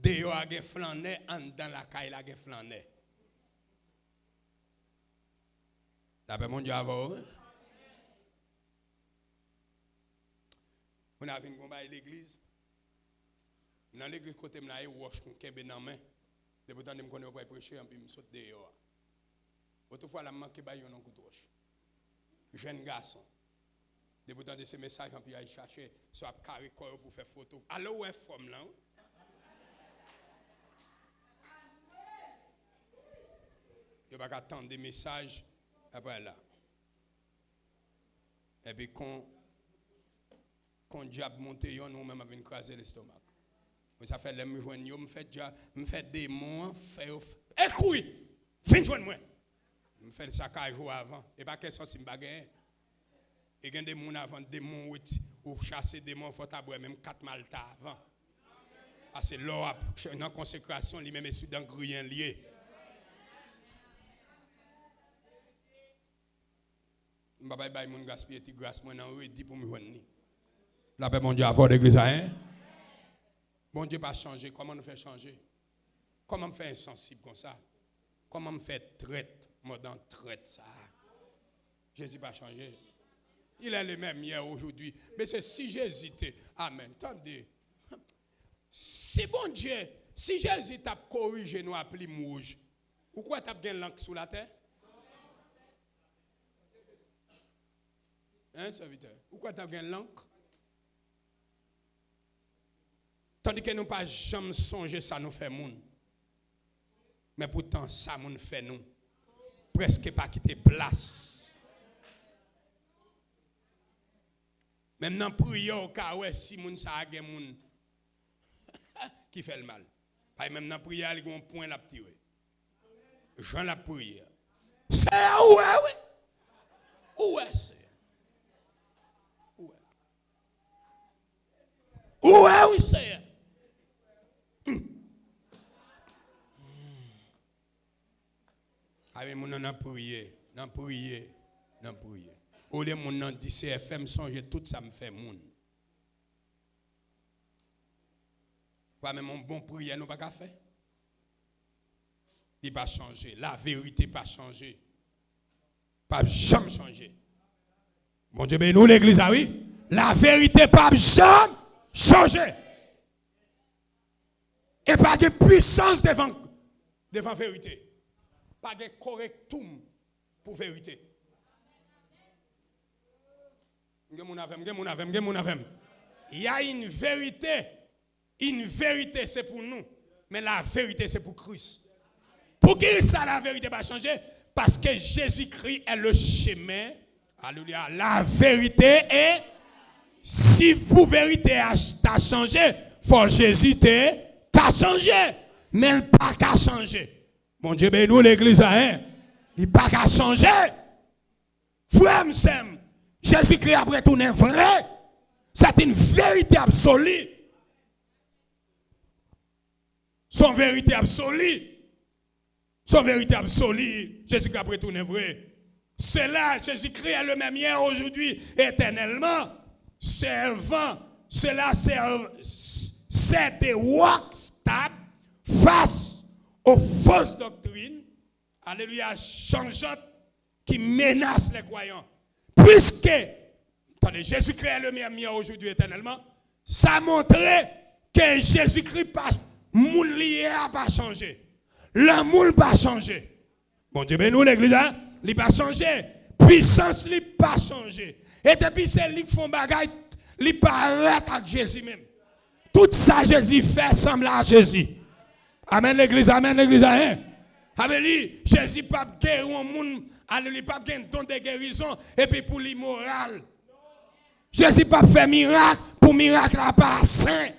Deyò a gen flannè, anndan lakay la gen flannè. Lapè Bondye avè w, wi. Moun a vin gon bay legliz. Nan legliz kote m la ye, wòch m kenbe nan men. Depi w tande m konnen yo pral preche, anpi m sot deyò a. Otrefwa la, m manke bay youn yon kout wòch. Jèn gason. Depi w tande se mesaj anpi al chache, se w ap kare kò yo pou fè foto. Alò w wè fòm lan, wi. Yo pa ka tande mesaj, apre la. Epi kon, kon dyab monte yonn, ou menm ap vin kraze lestomak. Mwen sa fè lè m jwenn yo, m fè dya, m fè demon an, fè yo f-, e kouri! Vin jwenn mwen! M fè l sakajou avan. E pa kè sansi m pa genyen. E gen de moun avan demon ou ti, ou chase demon, fò w ta bwè menm kat malta avan. Pase lè w ap ch-, nan konsekrasyon, li menm e sou dan griyen l ye. M pa bay, bay moun gaspiye ti gras mwen nan redi pou m jwenn li. Lapè Bondye avè w, legliz la, en? Bondye pa chanje, kòman nou fè chanje? Kòman m fè ensansib konsa? Kòman m fè trèt, mòd an trèt sa a? Jezi pa chanje. Il est le même hier, aujourd'hui. Mesye, si Jezi te, amèn, tande. Si Bondye, si Jezi t ap korije nou a plim wouj, ou kwè t ap gen lank sou latè? Hein, sèvitè? Ou kwè t ap gen lank? Tandike nou pa janm sonje sa nou fè moun. Men poutan, sa moun fè nou prèske pa kite plas. Menm nan priyè, w ka wè si moun sa a gen moun ki fè l mal. Paske menm nan priyè a, li gen yon pwen l ap tire. Jan l ap priye a. Seyè, ou wè, wi. Ou wè, Seyè. Ou wè. Ou wè, wi, Seyè. Hmm. Paske moun nan nan priye, nan priye, nan priye. Olye moun nan di, Seyè, fè m sonje tout sa m fè moun. Pa menm yon bon priyè nou pa ka fè. Li pa chanje. Laverite pa chanje. P ap janm chanje. Bondye beni w, legliz la, wi. Laverite p ap janm chanje. E pa gen pwisans devan, devan verite. Pa gen korektoum pou verite. M gen moun avè m, m gen moun avè m, m gen moun avè m. Y a une vérité. Une vérité, se pou nou. Men laverite, se pou Kris. Poukisa laverite pa chanje? Paske Jezikri est le chemin, alelouya, laverite e si pou verite a ta chanje, fò Jezi te ka chanje. Men l pa ka chanje. Bondye beni w, legliz la, en. Li pa ka chanje. Frè m, sè m, Jezikri ap retounen vre. C'est une vérité absolue. Se yon verite absoli. Se yon verite absoli. Jezikri ap retounen vre. Sela, Jezikri est le même hier, aujourd'hui, éternellement. Sèvan, sela sèv, sè de wòk stab fas o fos doktrin. Alelouya, chanjant ki menas lè kwayan. Puiske, tande, Jezikri est le même hier, aujourd'hui, éternellement, sa montre ke Jezikri pa, moun li ye a pa chanje. Lanmou l pa chanje. Bondye beni w, legliz la, li pa chanje. Pwisans li pa chanje. E depi se li k fè yon bagay, li parèt ak Jezi menm. Tout sa Jezi fè sanble a Jezi. Amèn, legliz, amèn, legliz, amèn. Sa vle di, Jezi p ap geri yon moun, ale, li p ap gen don de gerizon, epi pou li moral. Jezi p ap fè mirak, pou mirak la pa sen.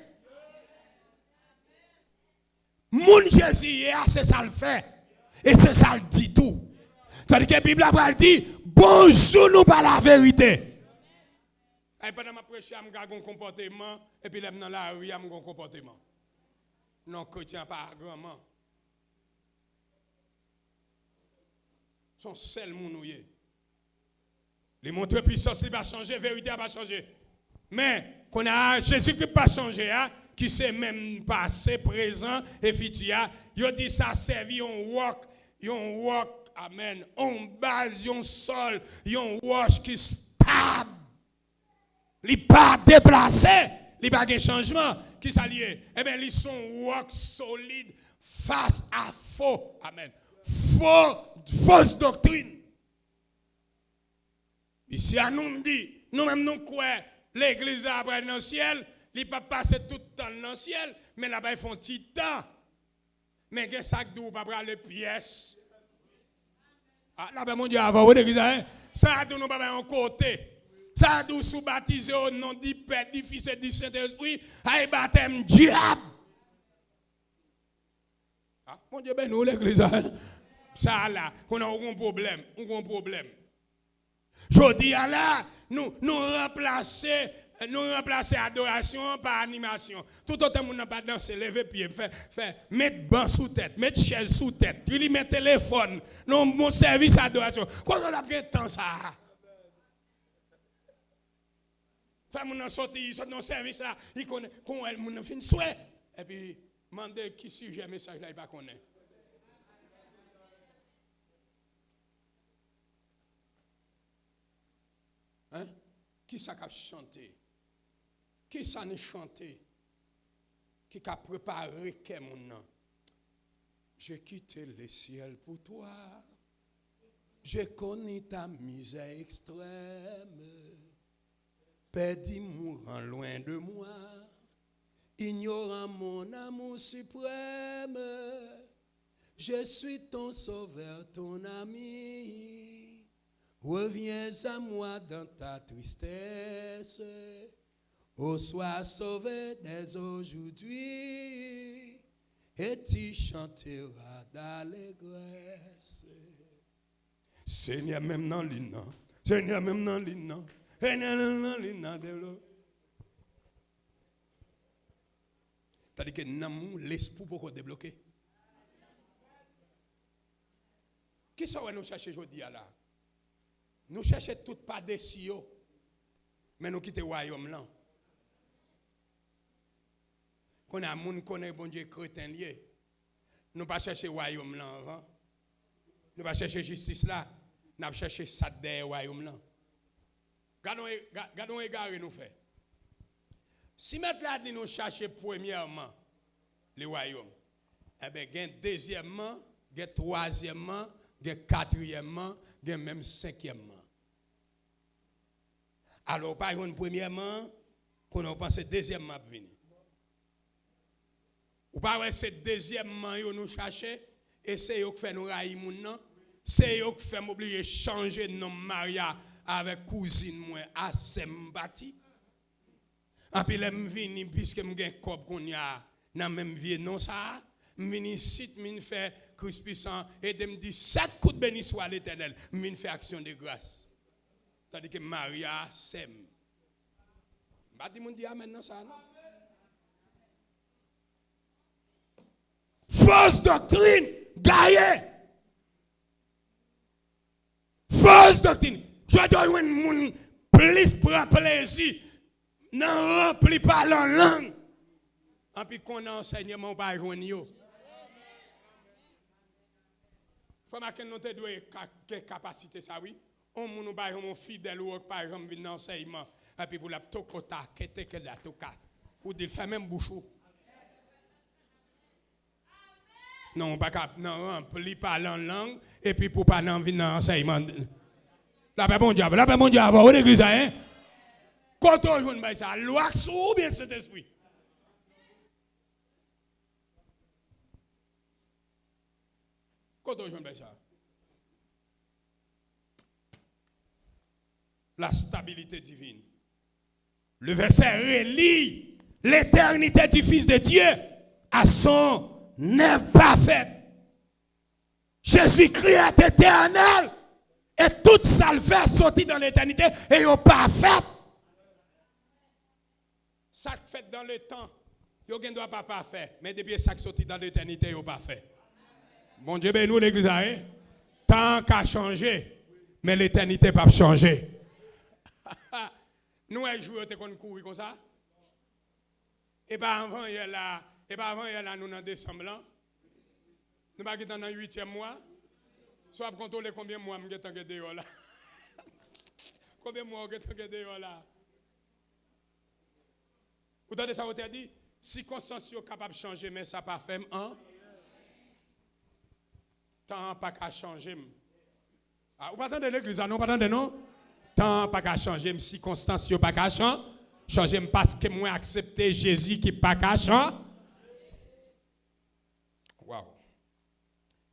Moun Jezi ye a, se sa l fè. E se sa l di tou. Tandike Bib la pral di, bonjou nou pa laverite. Ay, pandan m ap preche a, m ka gen yon konpòteman, epi lè m nan lari a, m gen yon konpòteman. Non, kretyen an pa agranman. Se yon sèl moun ou ye. Li montre pwisans li pa chanje, verite a pa chanje. Men, kounye a, Jezikri pa chanje a, ki se menm pase, prezan e fiti a, yo di sa sèvi yon wòk, yon wòk, amèn, yon baz, yon sòl, yon wòch ki stab. Li pa deplase, li pa gen chanjman. Kisa li ye? Ebyen, li se yon wòk solid fas a fo, amèn, fo, fos doktrin. Misye a nou di, nou menm nou kwè legliz la ap al nan syèl, li p ap pase tout tan l nan syèl, men l ap al fè yon ti tan. Men gen sa k di w pa prale pyès. Ah, lapè Bondye avè w, legliz la, en. Sa a di w nou pa bay yon kote. Sa a di w si w batize o non di Pè, di Fis e di Sentespri, ay batèm dyab. Ah, Bondye beni w, legliz la, en. Sa a la, kounye a w gen yon pwoblèm, ou gen yon pwoblèm. Jodi a la, nou, nou ranplase, nou ranplase adorasyon an pa animasyon. Toutotan moun nan pa danse, leve pye, fè, fè, met ban sou tèt, met chèz sou tèt, li met telefòn, nan yon bon sèvis adorasyon. Kote w t ap gen tan sa a? Fè moun nan soti, li sot nan sèvis la, li konnen, kon wè moun nan fin swe, epi mande ki sijè mesaj la, li pa konnen. Hein? Kisa k ap chante? Kisa nou chante ki ka prepare kè moun nan? J'ai quitté le ciel pour toi. J'ai connu ta misère extrême. Perdu, mourant loin de moi. Ignorant mon amour suprême. Je suis ton sauveur, ton ami. Reviens à moi dans ta tristesse. Oh, sois sauvé dès aujourd'hui. Et tu chanteras d'allégresse. Senyè menm nan liy nan. Senyè menm nan liy nan. Senyè menm nan liy nan, debloke. Tandike nanm ou, lespri w poko debloke. Kisa w wè nou chèche jodi a la? Nou chèche tout padesi yo, men nou kite wayòm lan. Kounye a, moun konnen Bondye kreten l ye. Nou pa chèche wayòm lan anvan. Nou pa chèche jistis la. N ap chèche sa k dèyè wayòm lan. Gade yon e-, ga-, gade yon egare nou fè. Si Mèt la di nou chache premyèman le wayòm, enben, gen dezyèmman, gen twazyèmman, gen katriyèmman, gen menm senkyèmman. Alò, ou pa jwenn premyèman, kounye a ou panse dezyèmman ap vini. Ou pa wè se dezyèmman yo nou chache, e se yo k fè nou rayi moun nan, se yo k fè m oblije chanje non m marye avèk kouzin mwen a sè m pati. Anpi lè m vini, piske m gen kòb kounye a nan menm vye non sa a, m vin isit, m vin fè Kris Pwisan ede m di sèt kout beni swa Letènèl, m vin fè aksyon de gras. Tandike m marye a sè m. M pa di moun di amèn nan sa a, non. Fos doktrin gaye. Fos doktrin. Jodi a w jwenn moun plis pran plezi nan ranpli pale an lang. Anpi konnen ansèyman w pa jwenn yo. Frè Maken, nou te dwe ka-, gen kapasite sa, wi. On moun ou pa janm, on fidèl ou k pa janm vin nan ansèyman. Epi pou l ap tokota, kete ke la toka. Ou di l, fèmen bouch ou. Non, ou pa ka nan ranpli pale an lang, epi pou pa nan vin nan ansèyman. Lapè Bondye avè w, lapè Bondye avè w, legliz la, en? Kote w jwenn bay sa? Lwa k sou ou oubyen Sentespri? Kote w jwenn bay sa? La stabilité divine. Le verset relie l'éternité du Fils de Dieu à son œuvre parfaite. Jezikri est éternel. E tout sa l fè soti nan letènite e yo pafè. Sa k fèt dan letan, yo gen dwa pa pafè, men depi e sa k soti dan letènite, yo pafè. Bondye beni w, legliz la, wi. Tan an ka chanje, men letènite p ap chanje. Nou wè jou yo te konn kouri konsa? E pa avan yè la, e pa avan yè la nou nan desanm lan. Nou pa gentan nan uityèm mwa. Si w ap kontwole konbyen mwa m gentan gen deyò la. Konbyen mwa w gentan gen deyò la? Ou tande sa otè di? Sikonstans yo kapab chanje, men sa pa fè m an. Tan an pa ka chanje m. A, ou pa tande legliz la, non, ou pa tande, non? Tan an pa ka chanje m, sikonstans yo pa ka chan-, chanje m, paske mwen aksepte Jezi ki pa ka chan-, Waw.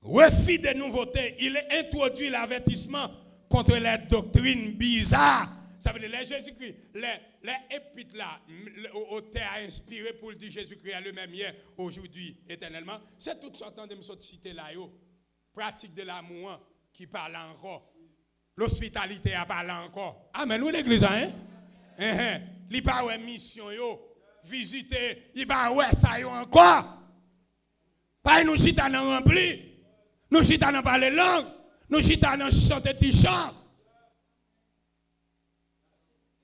Refus de nouveauté, il introduit l'avertissement contre les doctrines bizarres. Sa vle di, lè Jezikri, lè, lè epit la, m, lè o-, otè a enspire pou l di Jezikri a le menm yè, ojodi, etènèlman, se tout sa w tande m sot site la yo. Pratique de l'amour an ki pa la ankò. Lospitalité a pa la ankò. Amèn, wi, legliz la, en? Enhen. Li pa wè misyon yo, vizite, li pa wè sa yo ankò. Paske nou chita nan ranpli. Nou chita nan pale lang. Nou chita nan chante ti chan.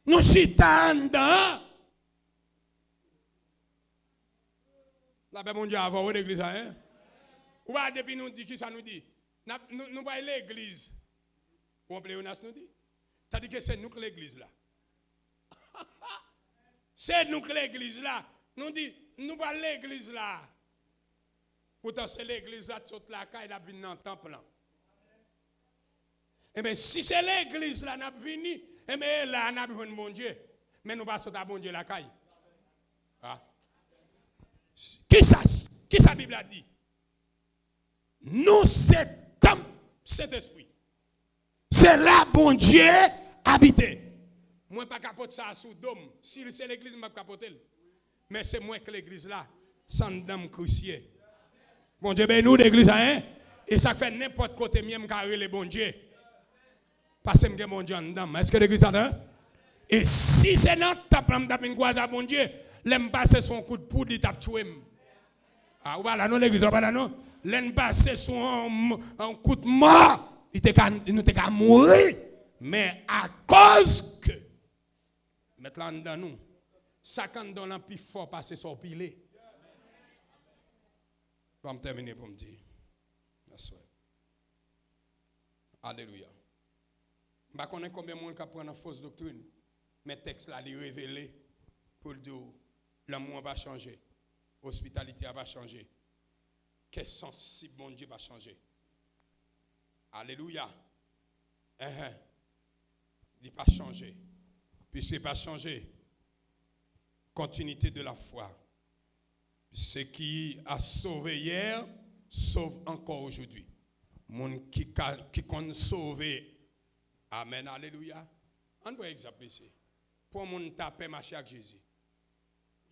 Nou chita anndan an. Lapè Bondye avè w, wi, legliz la, en? Ou pa depi nou di, kisa nou di? N ap, nou, nou pral legliz. Ou an pleyonas nou di? Tandike se nou k legliz la. Se nou k legliz la. Nou di, nou pral legliz la. Poutan se legliz la t sot lakay l ap vin nan tanp lan. Enben, si se legliz la n ap vini, enben, e la a n ap jwenn Bondye. Men nou pa sot a Bondye lakay. A. Kisa, kisa Bib la di? Nou se tanp Sentespri. Se la Bondye abite. Mwen pa ka pote sa a sou do m. Si se legliz, m p ap ka pote l. Men se mwen k legliz la. Se anndan m Kris ye. Bondye beni w, legliz la, en. E sa k fè nenpòt kote m ye, m ka rele Bondye. Paske m gen Bondye anndan m. Èske legliz la, en? E si se nan tanp lan m t ap vin kwaze a Bondye, lè m pase sou yon kout poud, li t ap tchwe m. A, ou pa la non, legliz, ou pa la non. Lè n pase sou yon, yon kout mò, li te ka, nou te ka mouri. Men akoz ke Mèt la anndan nou, sa k anndan w lan pi fò pase sa w pile. Bon, m tèmine pou m di. Aswè. Alelouya. M pa konnen konbyen moun k ap pran nan fos doktrin, men tèks la, li revele pou l di w, lanmou an pa chanje, ospitalite a pa chanje, kè sansib Bondye pa chanje. Alelouya. Enhen. Li pa chanje. Piske li pa chanje, continuité de la foi. Ce qui a sauvé hier sauve encore aujourd'hui. Moun ki ka, ki konn sove. Amèn, alelouya. Ann pran egzanp, mesye. Pou yon moun ta pè mache ak Jezi,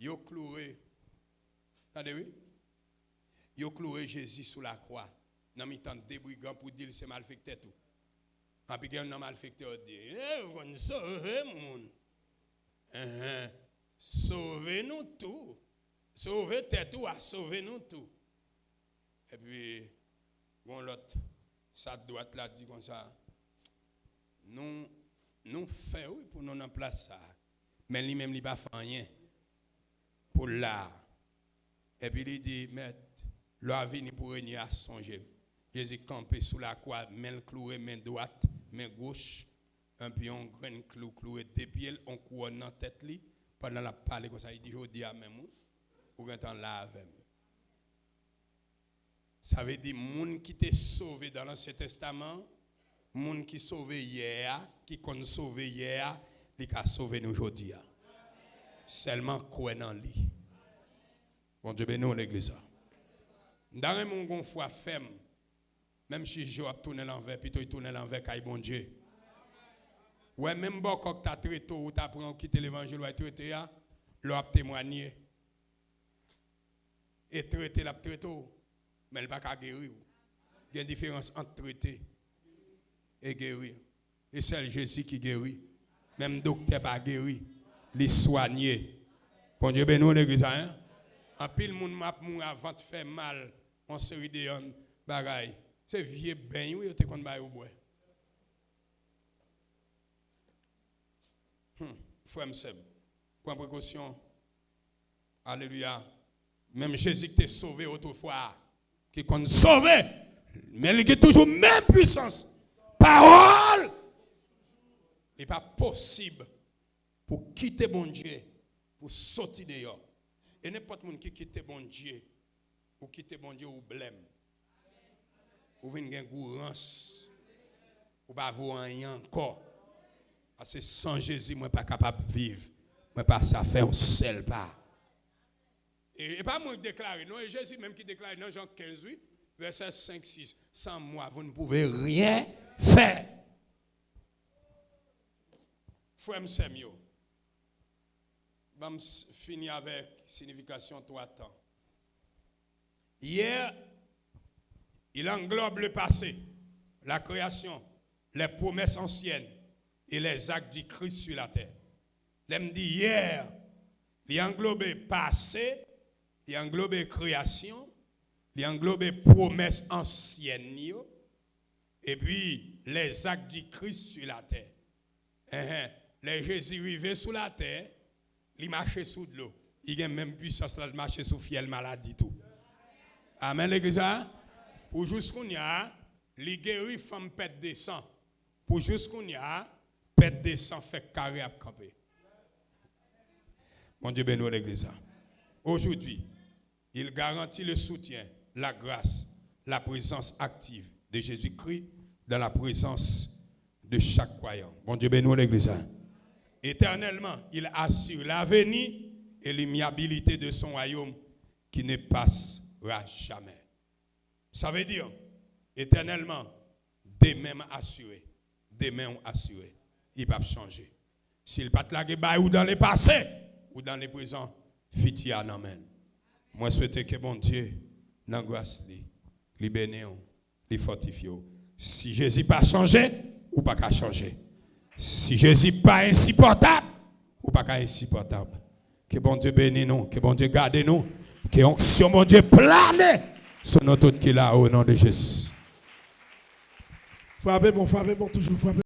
yo kloure, tande wi, yo kloure Jezi sou lakwa, nan mitan de brigan pou di l se malfektè tou. Anpi gen youn nan malfektè yo di, e, ou konn sove moun. Enhen. Sove nou tou. Sove tèt ou a, sove nou tou. Epi, gon lòt, sa dwat la di konsa, nou, nou fè wi pou nou nan plas sa a. Men li menm li pa fè anyen pou l la a. Epi li di, Mèt, lè w a vini pou renye a, sonje m. Jezi kanpe sou lakwa, men l kloure, men dwat, men goch. Epi yon grenn klou kloure de pye l, yon kouwòn nan tèt li. Pandan l ap pale konsa, li di, jodi a menm, ou, ou gentan la avè m. Sa vle di, moun ki te sove dan Lansyen Testaman, moun ki sove yè a, ki konn sove yè a, li ka sove nou jodi a. Sèlman kwè nan li. Bondye beni w, legliz la. M ta renmen w gon fwa fèm. Menm si je w ap tounen lanvè, pito l tounen lanvè kay Bondye. Ou wè, menm bòkò k ta trete w, ou ta pran, ou kite levanjil w al trete a, lè w ap temwanye. E trete l ap trete w, men l pa ka geri w. Gen diferans ant trete e geri. E sèl Jezi ki geri. Menm doktè pa geri. Li swanye. Bondye beni w, legliz la, en. Anpil moun ap mouri a vant fè mal, yon seri de yon bagay. Se vye beny wi yo te konn ba yo bwè. Hmm, frè m, sè m, pran prekosyon. Alelouya. Menm Jezi ki te sove otrefwa a, ki konn sove, men li gen toujou menm pwisans. Pawòl! Li pa posib pou kite Bondye, pou soti deyò. E nenpòt moun ki kite Bondye, ou kite Bondye, ou blèm. Ou vin gen gou rans. Ou pa vo anyen ankò. Paske san Jezi, mwen pa kapab viv. Mwen pa sa fè yon sèl pa. E, e pa mwen ki deklare, non, e Jezi menm ki deklare nan Jan kenz, wi, vèsè senk, sis, sans moi, vous ne pouvez rien faire. Frè m, sè m yo, ban m s-, fini avèk siyifikasyon twa tan. Hier, il englobe le passé, la création, les promesses anciennes et les actes du Christ sur la terre. Lè m di hier, li anglobe pase, li anglobe kreyasyon, li anglobe pwomès ansyèn yo, epi les actes du Christ sur la terre. Enhen. Lè Jezi rive sou latè, li mache sou dlo. Li gen menm pwisans la, l mache sou fyèl maladi tou. Amèn, legliz la. Pou jis kounye a, li geri fanm pèt de san. Pou jis kounye a, pèt de san fèk kare ap kanpe. Bondye beni w, legliz la. Aujourd'hui, il garantit le soutien, la grâce, la présence active de Jésus-Christ dans la présence de chaque croyant. Bondye beni w, legliz la. Éternellement, il assure l'avenir et l'immuabilité de son royaume qui ne passera jamais. Sa vle di, etènèlman, demen m asire. Demen w asire. Li p ap chanje. Si l pa t lage bay ou dans le passé, ou dans le présent, fiti a nan men l. Mwen swete ke Bondye nan gras li. Li beni w, li fòtifye w. Si Jezi pa chanje, ou pa ka chanje. Si Jezi pa ensipòtab, ou pa ka ensipòtab. Ke Bondye beni nou, ke Bondye gade nou, ke onksyon Bondye plane sou nou tout ki la, o non de Jezi. Frape bon, frape bon, toujou frape.